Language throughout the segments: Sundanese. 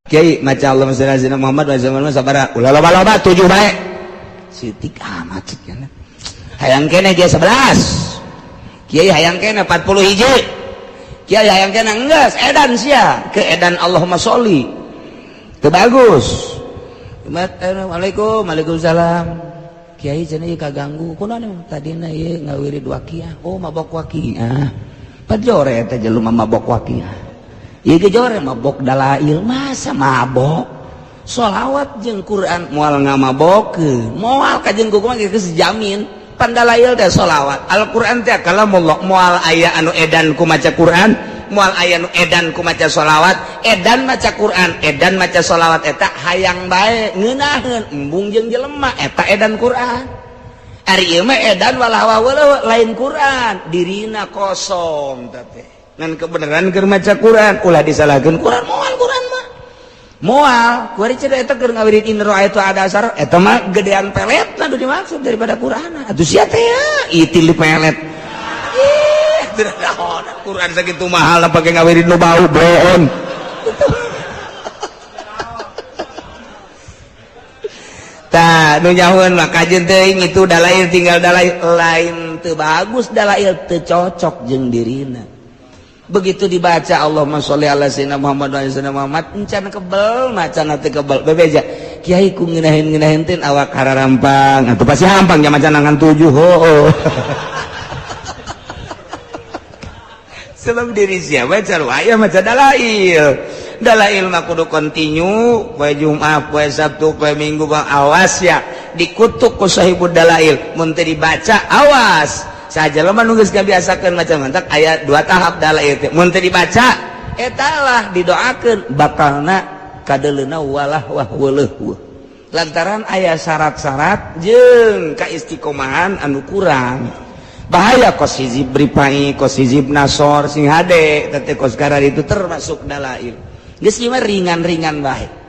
Kiai maca Allahumma sholli ala sayyidina Muhammad wa ala sabara ulah loba-loba 7 bae. Sitik amat cik hayang keneh ge 11. Kiai hayang keneh 40 hiji. Kiai hayang keneh enggeus edan sia ke edan Allahumma sholli. Teu bagus. Assalamualaikum, waalaikumsalam. Kiai cenah ieu kaganggu. Kunaon tadina ieu ngawirid waqiah. Oh mabok waqiah. Pajore eta jelema mabok waqiah. Ieu ge jore mabok dalail, masa mabok sholawat jeung Quran moal ngamabokeun, moal kajeun kumaha geus jamin. Pan dalail teh sholawat, Al-Qur'an teh kalamullah, moal aya anu edan ku maca Quran, moal aya anu edan ku maca sholawat. Edan maca Quran, edan maca sholawat eta hayang bae ngeunaheun embung jeung jelema eta edan Quran. Ari ieu mah edan walah walah lain Quran, dirina kosong teh. Ngan kebenaran keur maca Quran ulah disalahkeun Quran, moal Quran mah moal kuari cenah eta keur ngawirid in ra'aitu ada asar eta mah gedean peletna nu dimaksud daripada Quran. Atuh sia teh itil di pelet. Ih teu naon Quran sakitu mahal pake ngawirid nu bau boon. Tah nu nyahueun mah kajeun teuing itu dalail tinggal dalail lain teu bagus dalail teu cocok jeung dirina. Begitu dibaca Allahumma sholli ala sayyidina Muhammad wa ala sayyidina Muhammad encan kebel macan teu kebel bebeja kiai ku ngeunaheun-ngeunaheun teh awak hararampang atuh pasti hampang nya macan ngan 7 hooh. Sebab diri sia baca aya maca dalail. Dalail mah kudu kontinu poe Jumat, poe Sabtu, poe Minggu bang awas ya dikutuk ku sahibud dalail mun teu dibaca awas. Saja jelema nu geus kabiasakeun maca mantak aya dua tahap dalail teh mun teu dibaca eta lah didoakeun bakalna kadeleuna walah wah weuleuh lantaran aya syarat-syarat jeung kaistiqomahan anu kurang bahaya kos hizib ripai kos hizib nasor sing hade teh kos karar itu termasuk dalail geus ieu mah ringan-ringan bae.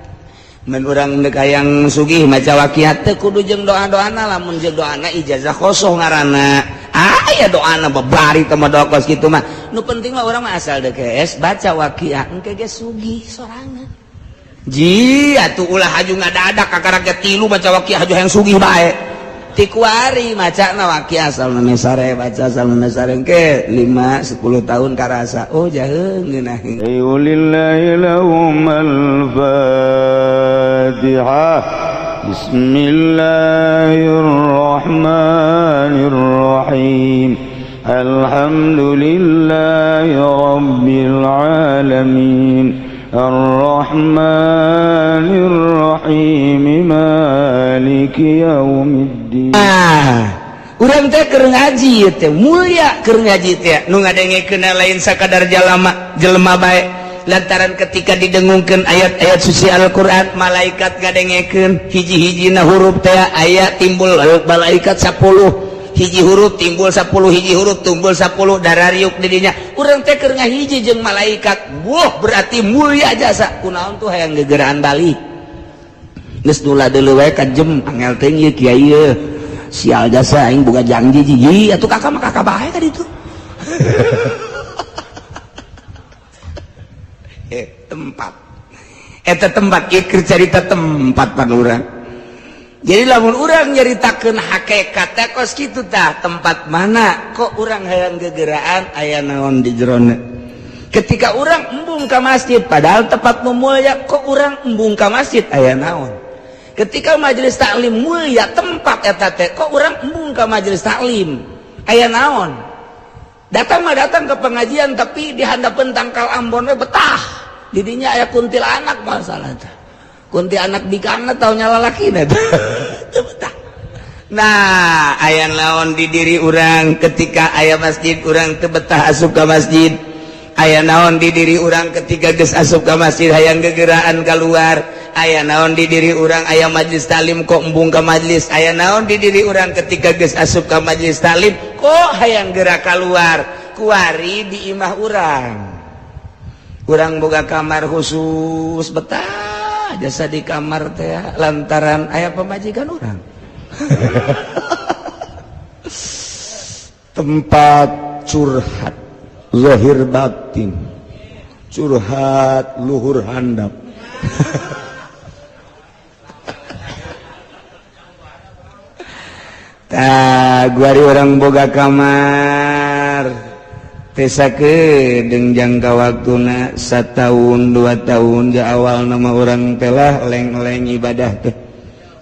Mun urang deuk hayang sugih maca waqiah teh kudu jeung doa-doana lamun jeung doana ijazah khosoh ngaranna. Aya doana babari teh mah doa kos kitu mah. Nu penting mah urang mah asal deuk geus baca waqiah engke ge sugih sorangan. Ji atuh ulah haju ngadadak kakara ge 3 maca waqiah haju hayang sugih bae. Ti kuari macana waqiah asal sare baca asal sare engke 5 10 tahun karasa oh jaheung ngeunaheun. Lillahi lahumul Fatihah. Bismillahirrahmanirrahim. Alhamdulillahi rabbil alamin. Arrahmanirrahim. Maliki yaumiddin. Urang teh keur ngaji teh mulia keur ngaji teh nu ngadengekeun lain sakadar jalama jelema bae lantaran ketika didengungkeun ayat-ayat suci Al-Qur'an malaikat ngadengekeun hiji-hijina huruf teh aya timbul malaikat 10 hiji huruf timbul 10 hiji huruf timbul 10 darariuk di dinya urang teh keur ngahiji jeung malaikat buh berarti mulia jasa kunaon tuh hayang gegeraan balik geus nula deuleu wae ka jem angel teuing ieu kiai ieu sial jasa aing boga janji ji atuh kakak mah kakak bae ka ditu. Tempat eta tempat ieu keur carita tempat pan urang. Jadi lamun urang nyaritakeun hakikat teh kos kitu tah tempat mana kok urang hayang gegeraan aya naon di jerona. Ketika urang embung ka masjid padahal tempat nu mulia kok urang embung ka masjid aya naon. Ketika majelis taklim mulia tempat eta teh kok urang embung ka majelis taklim aya naon. Datang mah datang ke pengajian tapi di handapeun tangkal ambon we betah. Didinya aya kuntilanak masalah teh. Kuntilanak bikangna tau nyala lalakina teh. Teu betah. Nah, aya naon di diri urang ketika aya masjid urang teu betah asup ka masjid. Aya naon di diri urang ketika geus asup ka masjid hayang gegeraan keluar. Aya naon di diri urang aya majelis taklim kok embung ka majelis. Aya naon di diri urang ketika geus asup ka majelis taklim kok hayang gerak keluar. Kuari di imah urang. Urang boga kamar khusus betah jasa di kamar teh lantaran aya pamajikan urang. Tempat curhat zahir batin, curhat luhur handap. Tah guari urang boga kamar tesa kedeung jangka waktuna satahun 2 tahun di awal nama urang telah leng-leng ibadah teh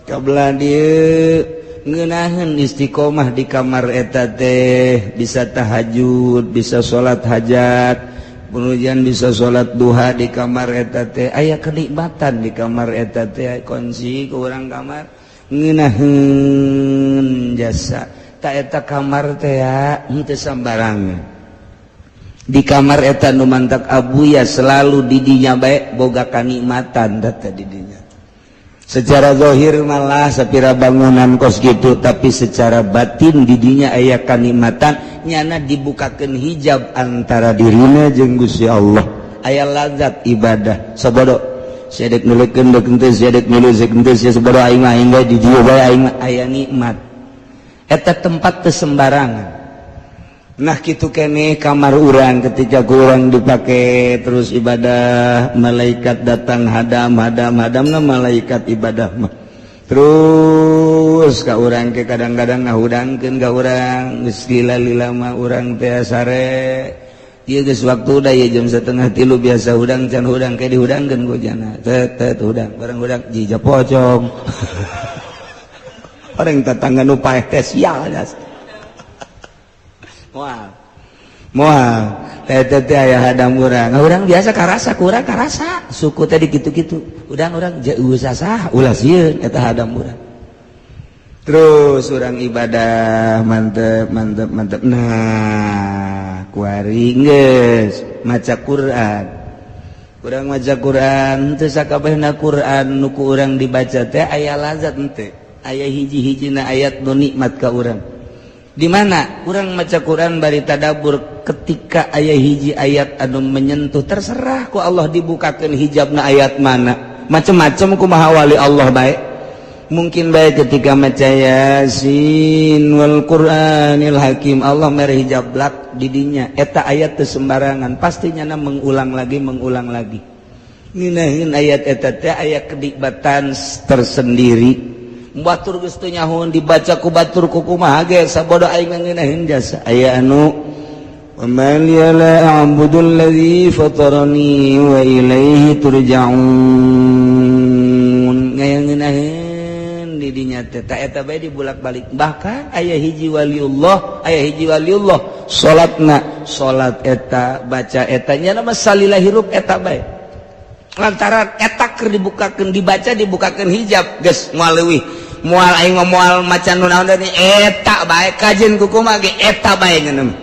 kabelah dieu ngeunaheun istiqomah di kamar eta teh bisa tahajud bisa salat hajat kemudian bisa salat duha di kamar eta teh aya kenikmatan di kamar eta teh kunci ke urang kamar ngeunaheun jasa ta eta kamar teh henteu sambarangan di kamar eta nu mantak abuya selalu didinya bae boga kanikmatan teh didinya secara zahir malah sapira bangunan kos gitu tapi secara batin didinya aya kanikmatan nyana dibukakeun hijab antara dirina jeung Gusti Allah aya lazat ibadah sabodo sia dek nulekeun deuk henteu sia dek nulus deuk henteu sia sabodo aing mah aing bae di dieu bae aing mah aya nikmat eta tempat teu sembarangan. Nah kitu keneh kamar urang ketika kurang dipakai terus ibadah malaikat datang hadam hadam hadamna malaikat ibadah mah terus ka urang ke kadang-kadang ngahudangkeun ka urang geus lila-lila mah urang teh sare ieu geus waktu da ieu jam 2:30 biasa hudang can hudang ke dihudangkeun ku jana tet tet hudang bareng hudang jija pocong orang tetangga nu paeh teh sial moal moal teh teh aya hadam urang urang biasa karasa kurang karasa suku teh dikitu-kitu udang urang jauh sasah ulah sieun eta hadam urang terus urang ibadah mantep mantep mantep nah kuari geus maca Quran urang maca Quran teu sakabehna Quran nu ku urang dibaca teh aya lazat henteu aya hiji-hijina ayat nu nikmat ka urang di mana urang maca Quran bari tadabbur ketika aya hiji ayat anu menyentuh terserah ku Allah dibukakeun hijabna ayat mana macem-macem kumaha wali Allah bae mungkin bae ketika maca Yasin wal Qur'anil Hakim Allah mere hijab blak di dinya eta ayat teu sembarangan pasti nyana mengulang lagi ngeunaheun ayat eta teh aya kenikmatan tersendiri batur geus teu nyahoun dibaca ku batur ku kumaha ge sabodo aing ngeunaheun jasa aya anu wa ma liya la a'budu allazi fatarani wa ilaihi turja'un ngeunaheun di dinya teh ta eta bae dibulak-balik bahkan aya hiji waliullah salatna salat eta baca eta nya mah salila hirup eta bae lantaran eta keur dibukakeun dibaca dibukakeun hijab geus moal leuwih moal aing mah moal macan nu naon deui eta bae kajeun ku kumaha ge eta bae ngeuneuh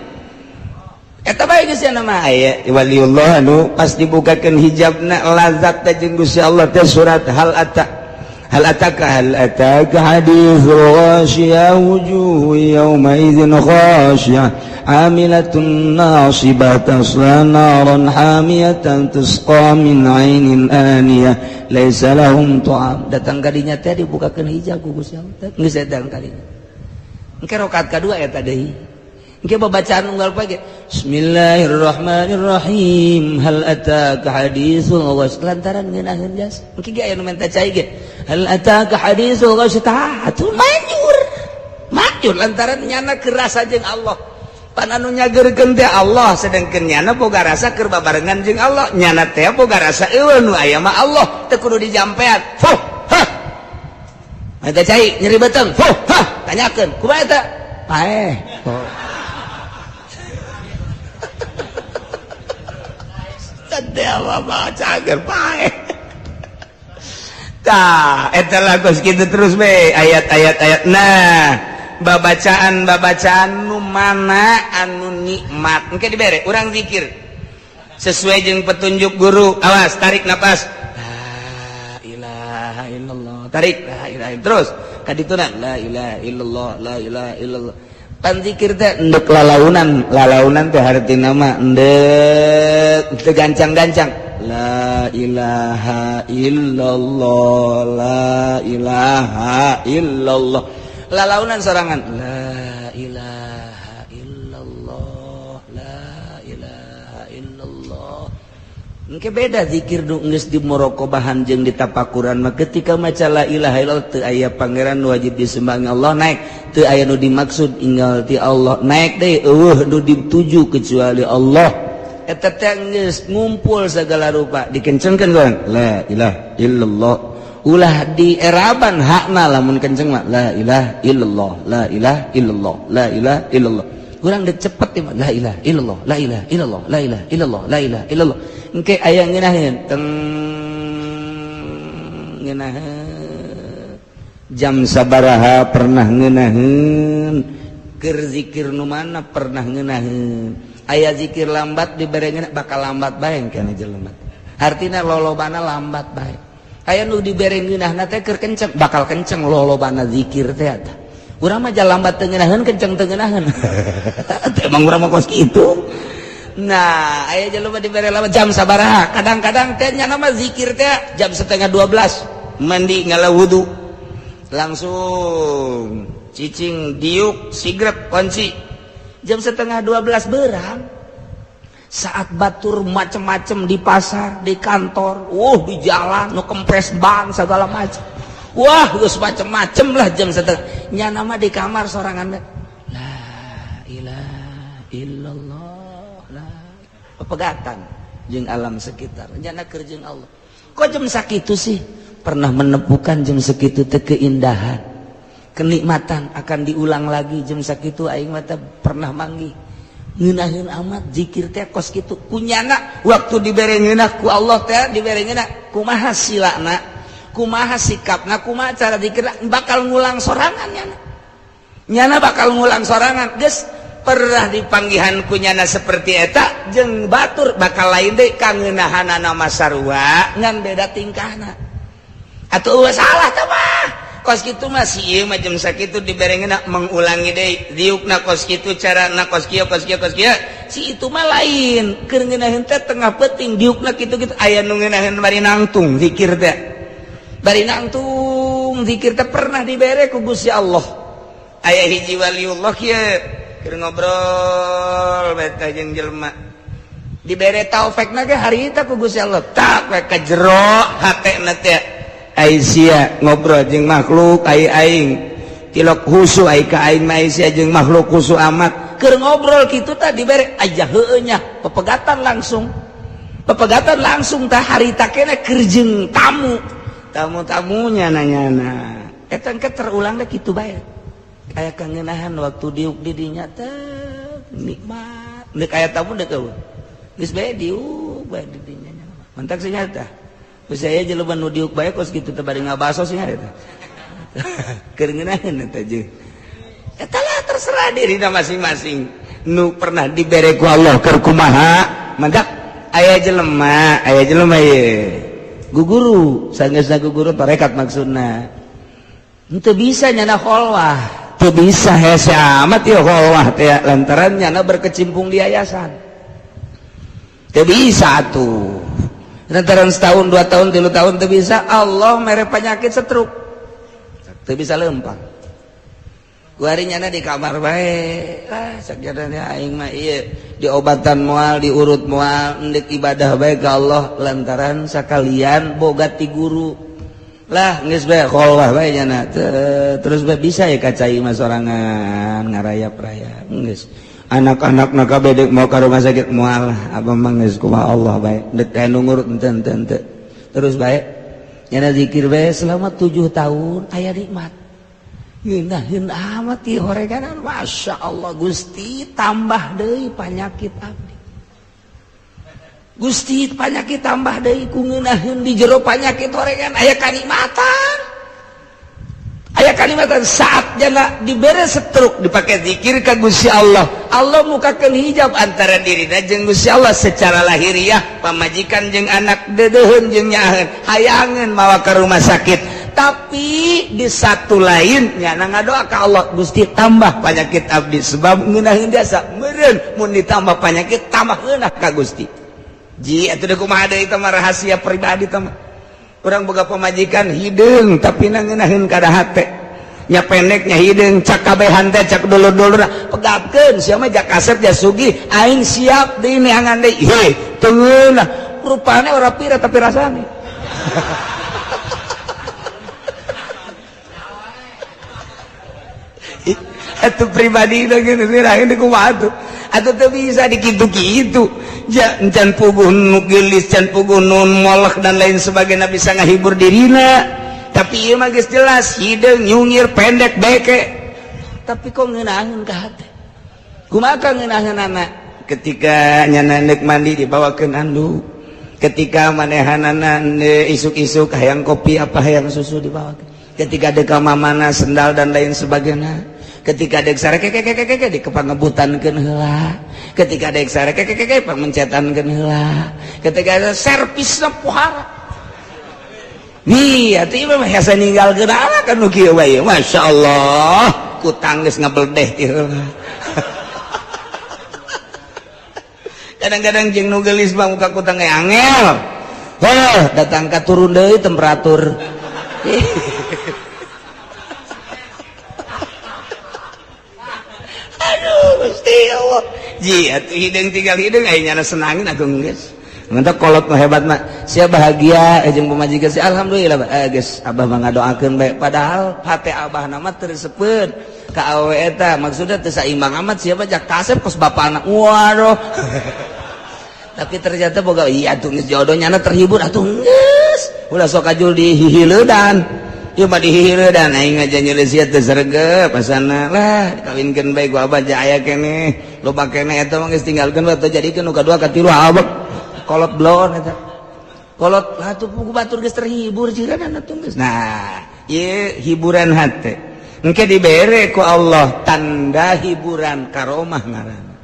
eta bae geus nya mah aya waliullah anu pas dibukakeun hijabna lazat teh jeung Gusti Allah teh surat hal ata hal ataka haditsul ghasyiyah wujuhu yawma idzin khasyiyah amilatun nasibah tasla naran hamiyatan tusqa min ainin aniyah laisa lahum ta'am datang kadinya teh dibukakeun hijab ku Gusti Allah teh geus datang kadinya engke rakaat kadua eta deui engke babacaan unggal poe ge bismillahirrahmanirrahim hal ataka haditsul ghasy lantaran ngeunaheun jas engke ge aya nu menta cai ge hal ataka haditsul ghasy tah atuh manjur manjur lantaran nyana kerasa jeung Allah pan anu nyageurkeun teh Allah sedengkeun nyana boga rasa keur babarengan jeung Allah nyana teh boga rasa eueuh nu aya mah Allah teu kudu dijampean fuh hah eta cai nyeri beuteung fuh hah tanyakeun kumaha eta paeh teh mah cager paeh tah eta lah geus kitu terus we ayat-ayat ayat nah babacaan nu mana anu nikmat engke dibere urang zikir sesuai jeung petunjuk guru awas tarik napas la ilaha illallah tarik la ilaha terus kadituna la ilaha illallah la ilaha illallah pan zikir teh endek lalaunan lalaunan teh hartina mah endek teu gancang-gancang la ilaha illallah la ilaha illallah lalaunan sorangan la ilaha illallah la ilaha illallah Engke beda zikir nu geus di muraqabahan jeung di tapakuran mah. Ketika maca la ilaha illallah, teu aya pangeran nu wajib disembah Allah, naik. Teu aya nu dimaksud inggal ti Allah, naik deui. Euweuh nu dituju kecuali Allah. Eta teh geus ngumpul segala rupa, dikencengkeun kan la ilaha illallah, ulah dieraban hakna. Lamun kenceng mah la ilaha illallah, la ilaha illallah, la ilaha illallah. Kurang dek cepet ya, la ilaha illallah, la ilaha illallah, la ilaha illallah, la ilaha illallah. Engke aya ngeunaheun teng ngeunaheun jam sabaraha, pernah ngeunaheun keur zikir nu mana, pernah ngeunaheun aya zikir lambat dibere ngeunah, bakal lambat bae kana jelema, artina lolobana lambat bae. Aya nu dibere ngeunahna teh keur kenceng, bakal kenceng lolobana zikir teh. Eta urang mah lambat teu ngeunaheun, kenceng teu ngeunaheun. Emang urang mah kos kitu. Nah, aya jelema dibere lambat jam sabaraha, kadang-kadang teh nya nama zikir teh jam 11.30, mandi, ngala wudu, langsung cicing, diuk sigrek kunci, jam 11.30 berang. Saat batur macem-macem di pasar, di kantor, di jalan, nu kempes ban segala macem, wah, geus macem-macem lah. Jam setengah nya nama di kamar sorangan, la ilaha illallah, la pepegatan jeung alam sekitar, nyana keur jeung Allah. Kok jam sakitu sih pernah menemukan jam segitu teh keindahan, kenikmatan akan diulang lagi. Jam sakitu aing mah pernah manggih ngeunaheun amat zikir teh kos kitu. Kunyana waktu dibere ngeunah ku Allah teh, dibere ngeunah, kumaha silana, kumaha sikapna, kumaha cara zikir, bakal ngulang sorangan nyana. Nyana bakal ngulang sorangan. Geus pernah dipanggihan ku nyana seperti eta jeung batur bakal lain deui kangeunahanana mah, sarua ngan beda tingkahna. Atuh salah teh mah kos kitu mah. Si ieu mah jam sakitu dibere ngeunah, mengulangi deui diukna kos kitu, carana kos kieu, kos kieu, kos kieu. Si itu mah lain, keur ngeunaheun teh tengah peuting, diukna kitu-kitu. Aya nu ngeunaheun bari nangtung zikir teh, bari nangtung zikir teh, pernah dibere ku Gusti Allah. Aya hiji waliullah kieu keur ngobrol beta jeung jelema, dibere taufik na ge harita ku Gusti Allah, tak we ka jero hatena teh. Ai sia ngobrol jeung makhluk, ai aing tilok husu, ai ka aing mah sia jeung makhluk husu amat. Keur ngobrol kitu tah dibere aja heueuh nya, pepegatan langsung, pepegatan langsung tah. Harita keneh keur jeung tamu, tamu-tamunya nanyana eta engke terulang deh kitu bae. Aya kangenahan waktu diuk di dinya teh nikmat. Deuk aya tamu, deuk eueuh, geus bae diuk bae di dinya. Mantak sih nyata. Geus aya jelema nu diuk bae kos kitu teh bari ngabaso sih eta. Keur ngeunaheun eta jeung. Eta lah, terserah dirina masing-masing. Nu pernah dibere ku Allah keur kumaha, mantak aya jelema, aya jelema ye. Guguru, sanggeusna guguru tarekat maksudna. Henteu bisa nyana kholwah, teu bisa, hese amat ieu kholwah teh lantaran nyana berkecimpung di yayasan. Teu bisa tuh. Lantaran setahun, 2 tahun, 3 tahun teu bisa, Allah mere penyakit stroke. Teu bisa lempang. Kuari nyana di kamar bae. Lah, sakjadana aing mah ieu diobatan moal, diurut moal, endek ibadah bae ka Allah lantaran sakalian boga ti guru. Lah, geus bae kholwah bae nyana. Terus bae bisa ya ka cai mah sorangan ngarayap-rayap. Geus anak-anak na kabeh deuk mau ka rumah sakit, moal, abah mah geus kumaha Allah bae. Deuk aya nu ngurut henteu, henteu, henteu. Terus bae nyana zikir bae selama 7 tahun, aya nikmat. Ngeunaheun amat ieu horeganan, Masya Allah, Gusti tambah deui panyakit abdi. Gusti, panyakit tambah deui. Ku ngeunaheun di jero panyakit horegan aya kanikmatan. Aya kanikmatan saat jana dibere stroke, dipakai zikir ka Gusti Allah. Allah mukakeun hijab antara dirina jeung Gusti Allah secara lahiriah. Pamajikan jeung anak deudeuheun jeung nyaaheun, hayangeun mawa ka rumah sakit, tapi di satu lain nyana ngadoa ka Allah, Gusti, tambah penyakit abdi, sebab ngeunaheun biasa meureun mun ditambah penyakit tambah ngeunah ka Gusti. Ji atuh deui kumaha deui, eta mah rahasia pribadi teh mah. Urang boga pamajikan hideung tapi na ngeunaheun kada hate nya, pendeknya hideung, cak kabehan teh, cak dulur-dulur, pegatkeun sia mah, jak kasep, jak sugih, aing siap deui neangan deui. Hei, teu ngeunah. Rupane ora pira tapi rasane. Atuh pribadi gitu ngirahin di kumaha tuh. Atuh teu bisa dikitu-kitu. Can puguh nu geulis, can puguh nu molek dan lain sebagainya bisa ngahibur dirina. Tapi ieu mah geus jelas hideung nyungir pendek beke. Tapi kok ngeunaheun ka hate. Kumaha ngeunaheunana? Ketika nyana neuk mandi dibawakeun anduk. Ketika manehanana isuk-isuk hayang kopi apa hayang susu dibawakeun. Ketika deka mamana sendal dan lain sebagainya. Ketika dek sare keke di kepangebutankeun heula. Ketika dek sare keke pangmencetankeun heula. Ketika servisna pohara. Wih, atuh ieu mah hese ninggalkeun kan nu kieu bae. Masyaallah, kutang geus ngabeldeh ti heula. Kadang-kadang jeung nu geulis mah muka kutang ge angel. Heuh, datang ka turun deui temperatur. Aduh, Gusti Allah. Ji, atuh hideung tinggal hideung aya nyana senangin atuh geus. Mantap kolot mah hebat mah. Sia bahagia jeung pamajikan sia alhamdulillah geus abah mah ngadoakeun bae padahal hate abah na mah teu resepeun ka awewe eta maksudna teu saimbang amat sia mah jak kasep kos bapana. Waduh. Tapi ternyata boga iya atuh geus jodoh nyana terhibur atuh geus. Ulah sok kajul dihihileudan. Ieu mah dihihileudan aing aja nyeuleus sia teu sregep asana lah dikawinkeun bae ku abah ja aya keneh. Loba keneh eta mah geus tinggalkeun bae teu jadikeun nu kadua katilu abek. Kolot blon eta. Kolot lah atuh pugu batur geus terhibur jiran atuh geus. Nah, ieu hiburan hate. Engke dibere ku Allah tanda hiburan karomah ngaranna.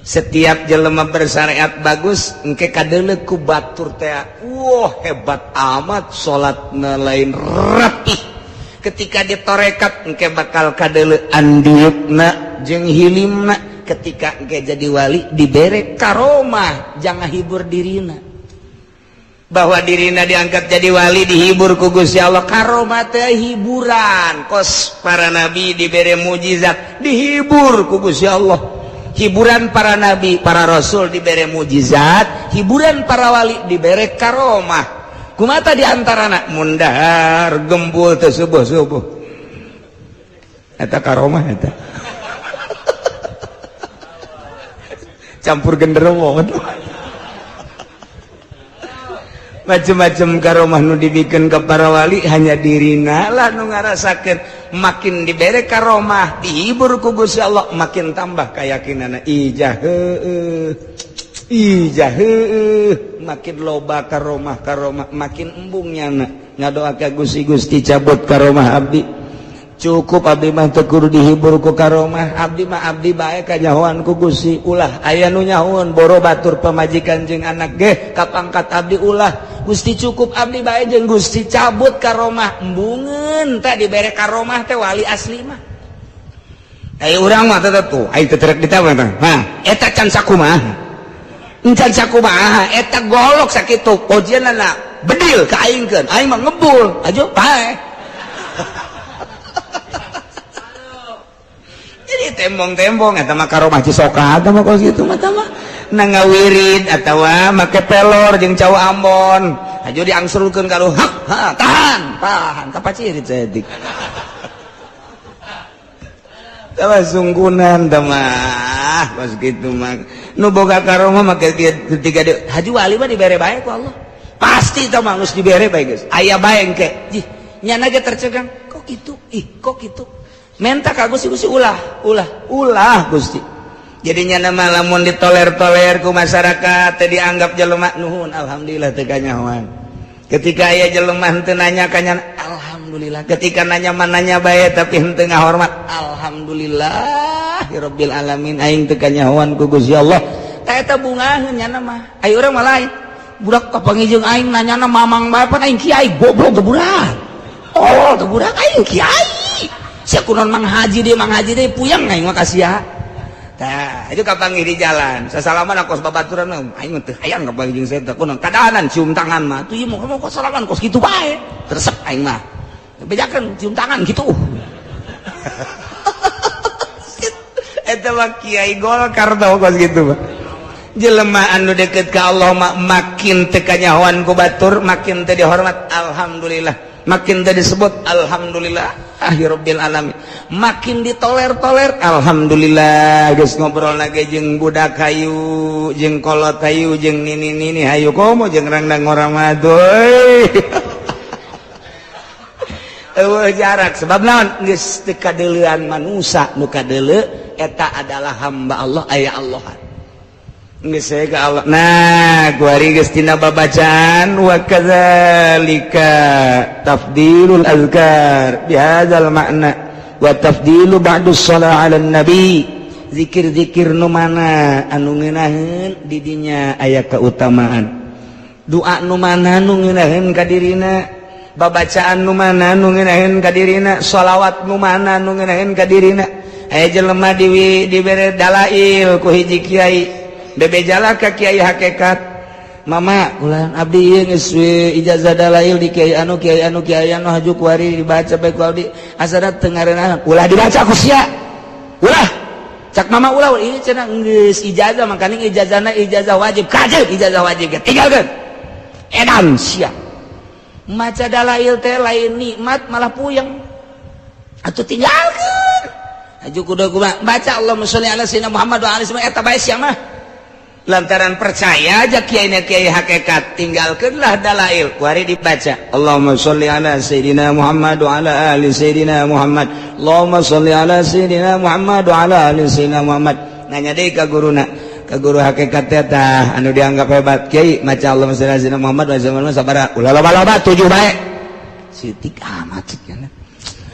Setiap jelema bersyariat bagus engke kadeuleu ku batur teh. Wah, hebat amat salatna lain rapih. Ketika ditorekat engke bakal kadeuleu andiukna jeung hilimna. Ketika engke jadi wali dibere karomah jangan hibur dirina. Bahwa dirina diangkat jadi wali dihibur ku Gusti Allah. Karomah teh hiburan. Kos para nabi dibere mujizat dihibur ku Gusti Allah. Hiburan para nabi, para rasul dibere mujizat, hiburan para wali dibere karomah. Kumata di antarana mundahar gembul teu subuh-subuh. Eta karomah eta. Campur genderuwo. Macem-macem karomah nu dibikeun ka para wali hanya dirina lah nu ngarasakeun. Makin dibere karomah dihibur ku Gusti Allah makin tambah kayakinanna. Ijah heueuh, ijah heueuh, makin loba karomah karomah makin embung nyana ngadoa ka Gusti, Gusti cabut karomah abdi. Cukup abdi mah teu kudu dihibur ku karomah, abdi mah abdi bae kanyahoan ku Gusti. Ulah aya nu nyahoan boro batur pamajikan jeung anak ge kapangkat abdi ulah. Gusti cukup abdi bae jeung Gusti cabut karomah. Embungeun teh dibere karomah teh wali asli mah. Ai urang mah teh tuh, ai teu terek ditawar teh. Hah, eta can sakumaha. Encan sakumaha, eta golok sakitu ojeunana bedil ka aingkeun, aing mah ngebul, ajo pae. Jadi tembong-tembong eta mah karomah Cisoka eta mah kos kitu mah tah mah na ngawirid atawa make pelor jeung cau Ambon. Hajo diangsurkeun ka hak, ha, tahan, tahan kapacirit saeutik. Tah sunggunan tah mah kos kitu mah. Nu boga karomah make ketika di haji wali mah dibere bae ku Allah. Pasti tah mah geus dibere bae geus. Aya bae engke. Jih, nyana ge tercegang. Kok kitu? Ih, kok kitu? Menta ka Gusti, Gusti ulah, ulah, ulah Gusti. Jadinya nama lamun ditoler-toler ku masyarakat teh dianggap jelema nuhun alhamdulillah teu kanyahoan. Ketika aya jelema henteu nanya ka nyana alhamdulillah. Ketika nanya mah nanya bae tapi henteu ngahormat alhamdulillah rabbil alamin aing teu kanyahoan ku Gusti Allah. Tah eta bungaheun nyana mah. Aya urang mah lain. Budak kapanggih jeung aing nanyana mamang bae pan aing kiai goblok teu budak. Oh, teu budak aing kiai. Sia kunaon Mang Haji deui, Mang Haji deui puyeng aing mah ka sia. Tah, itu kapanggih di jalan. Sasalaman kos babaturan aing mah teu hayang kapanggih jeung saya teh kunaon kadahanan cium tangan mah. Tuh ieu mah kos salaman kos kitu bae. Resep aing mah. Bejakeun cium tangan kitu. Eta mah kiai Golkar tau kos kitu mah. Jelema anu deket ka Allah makin teu kanyahoan ku batur, makin teu dihormat, alhamdulillah. Makin teu disebut, alhamdulillah. Rabbil alamin. Makin ditoler-toler, alhamdulillah. Geus ngobrol lagi jeung budak hayu, jeung kolot hayu, jeung nini-nini hayu, komo jeung rangdang orang madoy. Eueuh jarak sebab naon geus teu kadeuleuan manusa, nu kadeuleu eta adalah hamba Allah, aya Allah. Geus ka Allah. Nah, kuari geus tina babacaan wa kadzalika tafdilul azkar bihadzal makna wa tafdilu ba'du shalah 'ala nabi. Zikir-zikir nu mana anu ngeunaheun di dinya aya keutamaan. Doa nu mana nu ngeunaheun ka dirina, babacaan nu mana nu ngeunaheun ka dirina, sholawat nu mana nu ngeunaheun ka dirina. Aya jelema dibere dalail ku hiji kiai, bebejala ka kiai hakikat, "Mama, ulah abdi ieu geus ijazah dalail di kiai anu, kiai anu, kiai anu, haju kuari dibaca bae ku abdi." Asana teu ngareunah, "Ulah dibaca ku sia, ulah." Cak mama, "Ulah, ini cenah geus ijazah, makaning ijazahna ijazah wajib, kajeun ijazah wajib tinggalkeun." Edan sia, maca dalail teh lain nikmat, malah puyeng atuh, tinggalkeun. Haju kudu kumaha? Baca Allahumma sholli ala sayyidina Muhammad wa alihi, eta bae sia mah. Lantaran percaya aja kiai kiai hakikat, tinggalkanlah dalail, kuari dibaca Allahumma sholli ala sayyidina Muhammad wa ala ali sayyidina Muhammad, Allahumma sholli ala sayyidina Muhammad wa ala ali sayyidina Muhammad. Nanya deui ka guruna, ka guru hakikat teh anu dianggap hebat, "Kiai, maca Allahumma sholli ala sayyidina Muhammad wa ala Muhammad sabaraha?" "Ulah loba-loba, 7 bae." Sitik amat cik,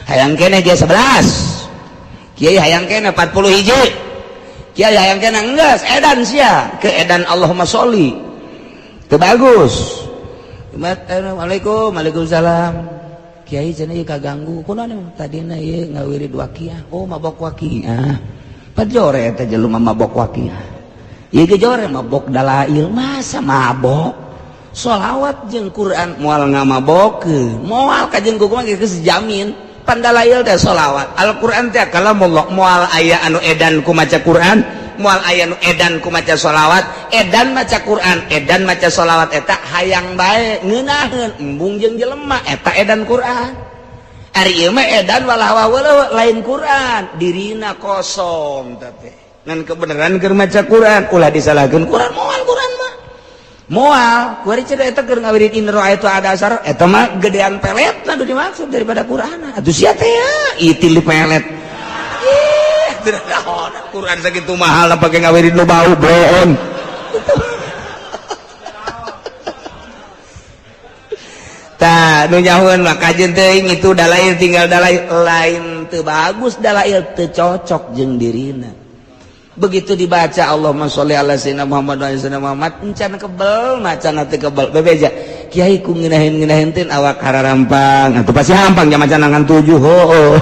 hayang keneh ge 11, kiai hayang keneh 40 hiji, kiai hayang kena enggeus edan sia ke edan Allahumma sholli teu bagus. Assalamualaikum. Waalaikumsalam. Kiai, cenah ieu kaganggu kunaon tadina? Ieu ngawirid waqiah. Oh, mabok waqiah. Pajore eta jelema mabok waqiah, ieu ge jore mabok dalail. Masa mabok sholawat jeung Quran? Moal ngamabokeun, moal kajeun kumaha geus jamin. Pandalail teh sholawat, Al-Quran teh kalamullah, moal aya anu edan ku maca Quran, moal aya nu edan ku maca sholawat. Edan maca Quran, edan maca sholawat, eta hayang bae ngeunaheun embung jeung jelema, eta edan Quran. Ari ieu mah edan walah wah, lain Quran, dirina kosong teh ngan kebenaran keur maca Quran. Ulah disalahkeun Quran, moal Quran mah moal. Kuari cenah eta keur ngawirid in ra'aitu ada asar, eta mah gedean pelet nu dimaksud daripada Quran. Atuh sia teh ya itil di pelet. Ih, Quran sakitu mahal pake ngawirid nu bau bohong. Tah nu nyahueun mah kajeun teuing itu dalail, tinggal dalail, lain teu bagus dalail, teu cocok jeung dirina. Begitu dibaca Allahumma sholli ala sayyidina Muhammad wa ala sayyidina Muhammad, encan kebel macana teu kebel. Bebeja, "Kiai, ku ngeunaheun-ngeunaheun teh awak hararampang." Atuh pasti hampang nya maca ngan 7 hooh.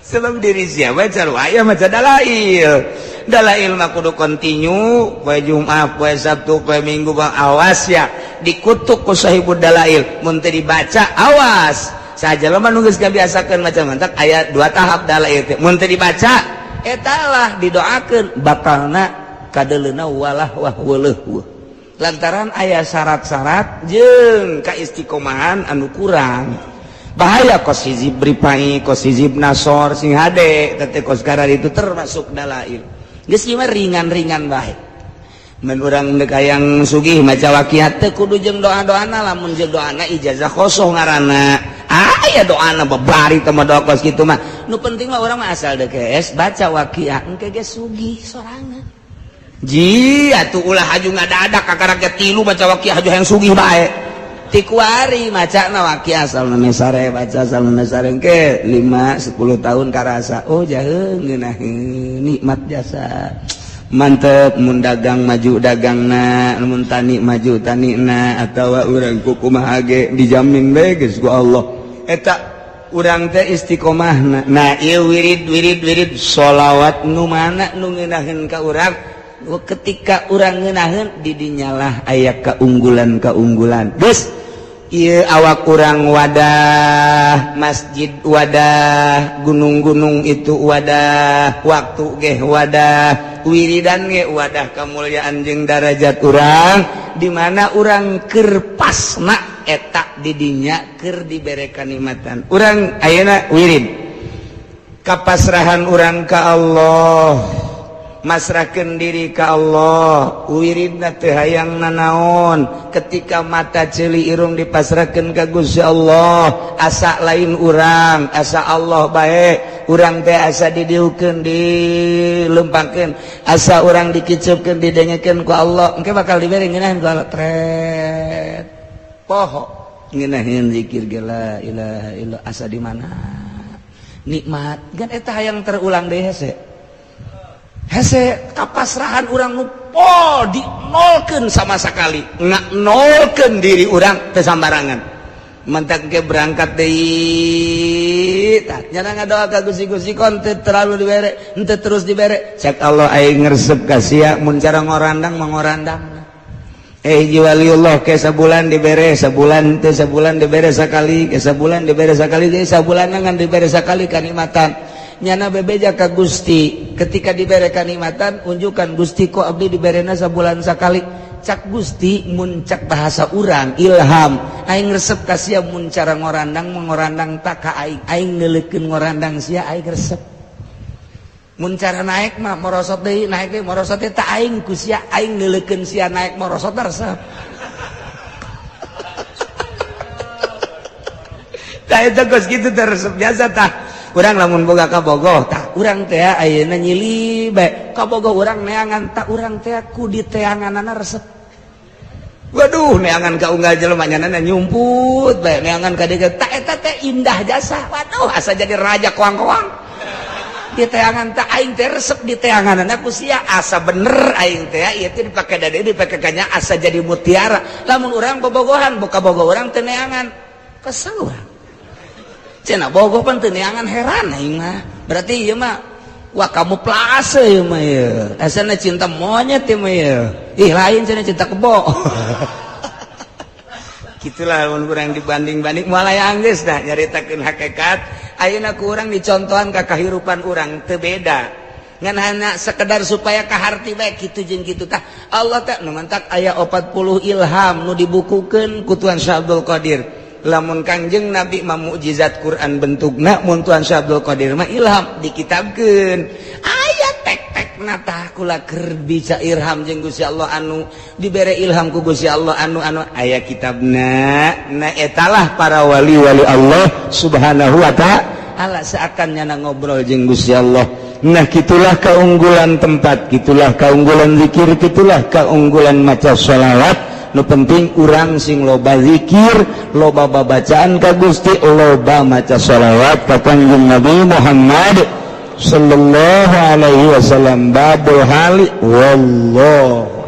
Sebab diri siapa aya maca dalail. Dalail mah kudu kontinu poe Jumat, poe Sabtu, poe Minggu. Bang, awas ya, dikutuk ku sahibud dalail mun teu dibaca, awas saja lo mah geus kabiasakeun maca. Mantak aya dua tahap dalail teh, mun teu dibaca eta lah didoakeun bakalna kadeuleuna walah wah weuleuh, lantaran aya syarat-syarat jeung kaistiqomahan anu kurang. Bahaya kos hizib ripai, kos hizib nasor, sing hade teh kos karar itu termasuk dalail. Geus ieu mah ringan-ringan bae. Men urang deuk hayang sugih maca waqiah teu kudu jeung doa-doana, lamun jeung doana ijazah khosoh ngaranna. Aya doana babari teh mah doa kos kitu mah. Nu penting mah urang mah asal deuk baca waqiah engke ge sugih sorangan. Ji atuh ulah haju ngadadak kakara ge tilu maca waqiah haju hayang sugih bae. Tikuari macana waqiah asal sare baca asal sare engke 5 10 tahun karasa, oh jaheung ngeunaheun nikmat jasa. Mantep mun dagang maju dagangna, mun tani maju tanina, atawa urang kumaha ge dijamin bae geus ku Allah. Eta urang teh istiqomahna. Nah, ieu wirid wirid wirid sholawat nu mana nu ngeunaheun ka urang, ketika urang ngeunaheun di dinyalah aya keunggulan-keunggulan. Geus Ieu awak urang wadah, masjid wadah, gunung-gunung itu wadah, waktu ge wadah, wiridan ge wadah kemuliaan jeung darajat urang, di mana urang keur pasna eta didinya keur dibere kanikmatan. Urang ayeuna wirid kapasrahan urang ka Allah, masrahkeun diri ka Allah, wiridna teu hayang nanaon. Ketika mata, ceuli, irung dipasrahkeun ka Gusti Allah, asa lain urang, asa Allah bae. Urang teh asa didiukeun, dilempangkeun, asa urang dikiceupkeun, didengekeun ku Allah. Engke bakal dibere ngeunaheun ku Allah, tret poho ngeunaheun zikir ge, la ilaha illallah, asa di mana nikmat kan. Eta hayang terulang deui, hese hese kapasrahan urang nu pol, dinolkeun sama sekali, nolkeun diri urang teu sambarangan. Mentak ke berangkat deui, tah nyana ngadoa ka Gusti, Gusti kon teu terlalu dibere, henteu terus dibere. Cek Allah, aing ngresep ka sia mun cara ngorandang mangorandang. Hiji waliullah ke sabulan dibere, sabulan teu, sabulan dibere sakali, ke sabulan dibere sakali, deui sabulan ngan dibere sakali kanikmatan. Nyana bebeja ka Gusti ketika dibere kanikmatan, unjukan, "Gusti, kok abdi diberena sabulan sakali?" Cak Gusti, mun cak bahasa urang ilham, "Aing resep ka sia mun cara ngorandang mengorandang, tak ka aing, aing neuleukeun ngorandang sia, aing resep. Mun cara naik mah morosot deui, naik deui, morosot deui, tak aing ku sia, aing neuleukeun sia naik morosot, resep." Tah, eta geus kitu teh resep biasa. Tah, urang lamun boga kabogoh, tah urang teh ayeuna nyili bae kabogoh urang neangan, tak urang teh ku diteanganana resep. Waduh, neangan ka unggal jelema nyanana nyumput bae, neangan ka dieu, tak eta teh indah jasa. Waduh, asa jadi raja koang-koang di teangan. Tak aing teh resep di teangan ku sia, asa bener aing teh ieu teh dipake dade, dipake kanya, asa jadi mutiara. Lamun urang bobogohan boka bogo urang teu neangan, kesel urang. Cenah bogoh pan teu neangan, heran aing mah. Berarti ieu mah wah kamuflase ieu mah, ieu asana cinta monyet ieu mah ieu. Ih, lain cenah, cinta kebo. Gitulah mun urang dibanding-banding moal aya anggeus. Dah nyaritakeun hakikat ayeuna ku urang dicontohan ka kahirupan urang teu beda, ngan hanya sekedar supaya kaharti bae kitu jeung kitu. Tah, Allah teh nu mantak aya 40 ilham nu dibukukeun ku Tuan Syekh Abdul Qadir. Lamun Kangjeng Nabi mah mukjizat Quran bentukna, mun Tuan Syekh Abdul Qadir mah ilham dikitabkeun, aya tek-tekna. Tah, kula keur bisa ilham jeung Gusti Allah, anu dibere ilham ku Gusti Allah, anu anu aya kitabna. Nah, etalah para wali-wali Allah Subhanahu wa ta'ala, seakan nyana ngobrol jeung Gusti Allah. Nah, gitulah keunggulan tempat, gitulah keunggulan zikir, gitulah keunggulan maca sholawat. Nu penting urang sing loba zikir, loba babacaan ka Gusti, loba maca sholawat ka Kanjeng Nabi Muhammad sallallahu alaihi wasallam. Babul hali wallahu.